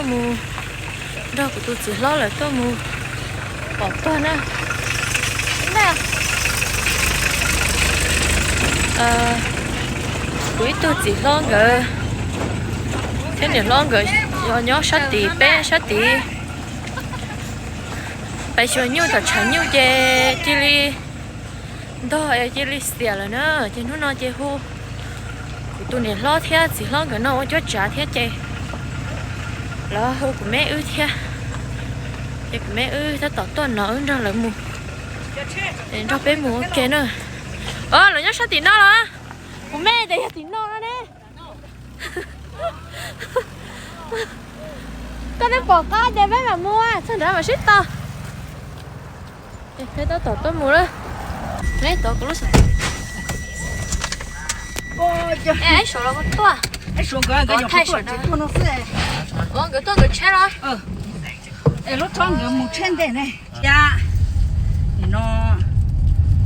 Mus nrog kuv tus txiv hlob lawv tuaj mus pom tog na. Kuv ib tug txiv hlob nkawd thiab niam hlob nkawd yog nyob sab tid, peb sab tid. Pais xyuas nyuj tom tshav nyuj ces cia li ntog es cia li xiam lawm na. Ces hnub no ces hu kuv tus niam hlob thiab txiv hlob nkawd no ua cuab tsav thiab ces lawv hu kuv me wb thiab. Ces kuv me wb tab tom tuaj no wb nrog lawv mus, nrog peb mus ua ke na. Os, lawv nyob sab tim no los? Kuv me tias yog tim no no ne. Koj twb pom qab ces peb mam mus, txog nrad mam sib tau. Peb tab tom tuaj mus lawm. Neb tov kuv lub xov tooj. Ib suav los tuaj. Nkawd tuaj nkawd tsheb los? Lub tsheb nkawd mus tsheb ntej ne. Cia, nim no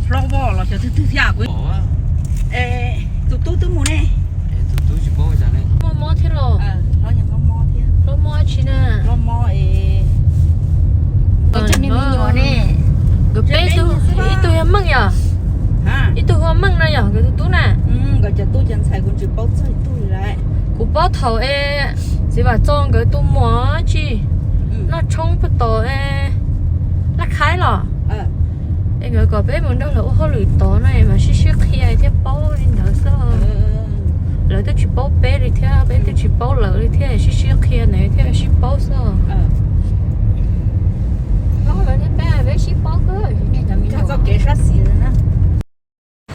hlob Voj los xyov twg twg thiab kuv. Tus tub twb mus ne. Muaj mob thiab los? Hlob mob tsi na? Hlob mob es, nkawd peb tug, ib tug yog Meej yom? Ib tug hu ua Meej no yom, nkawd tus tub na? Nkawd cov tub cov ntxhais kuv tsis paub txog ib tug li. Kuv paub thaum es txiv Vam Txos nkawd tus muam tsi, noj tshoob puag tom Laj Khaib los. Es nkawd kom peb mus nrog lawv ua hauj lwm tod no es mam sib sib qhia thiaj paub li ntawd xwb. Lawv twb tsis paub peb li thiab peb twb tsis paub lawv li thiab, sib sib qhia ntawd thiaj sib paub xwb.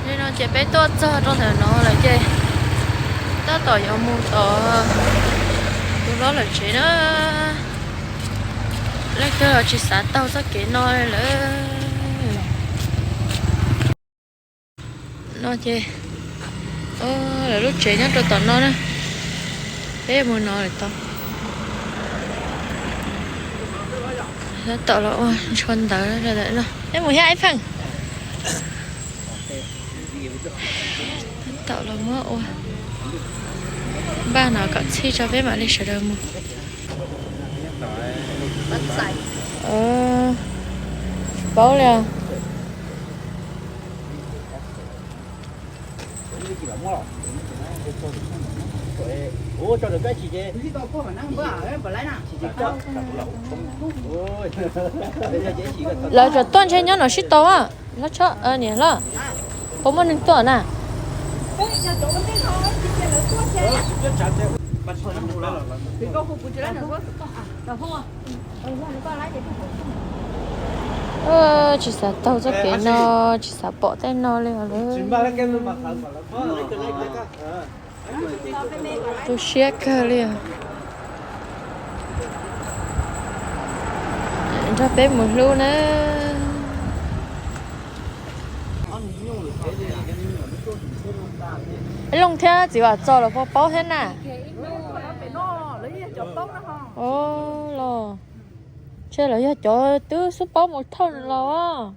Nim no ces peb tuaj txog rau ntawm no lawm ces tab tom yuav mus tom tus hlob lawv tsev na. Leej twg los tsis xav taug txoj kev no li lawm. No ces lawv lub tsev nyob rau tom no na. Peb mus no lawm tod. Tab tom los ua ntsho ntawv no. Peb mus thiab Ib Pheej. Tab tom los muab ua npaj no kom txhij tso peb mam li sawv daws mus. Tsis paub li os. Lawv tseem tuaj ntshe nyob no sib tau a. Hlob Tshob, niam hlob, puas muaj neeg tuaj na? Tsis xav taug txoj kev no, tsis xav pom tej no li os lawm. Tu siab kawg li os. Nrog peb mus hlub na. Looj thiab txiv Vam Txos los puas paub thiab na? Los, ntshe lawv yog cov twb xub paub mus thawj los.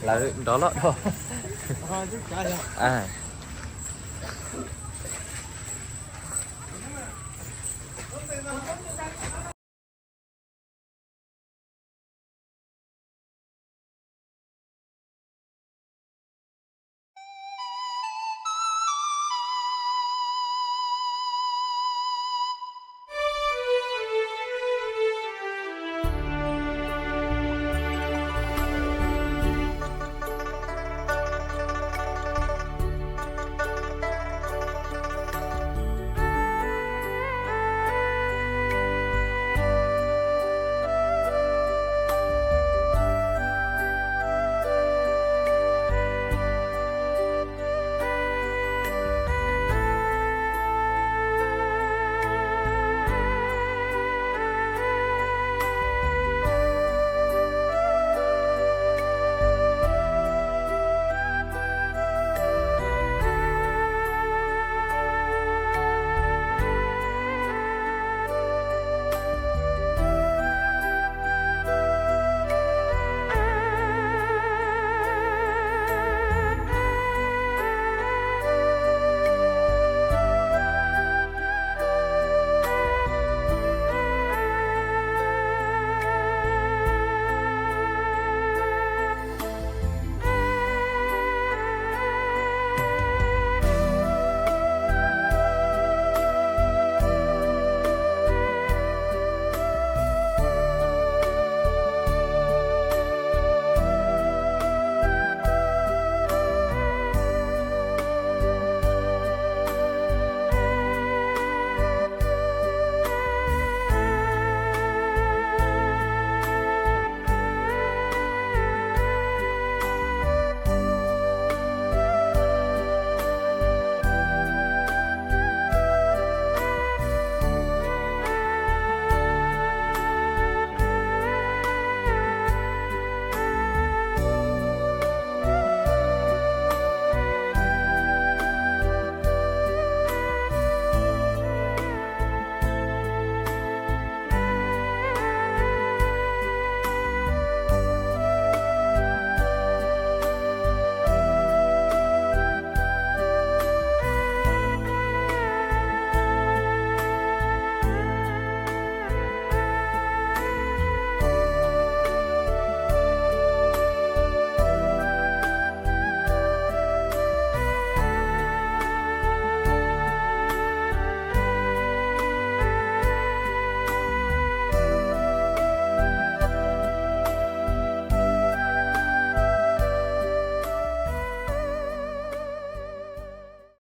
Lawv nrov loj dhau.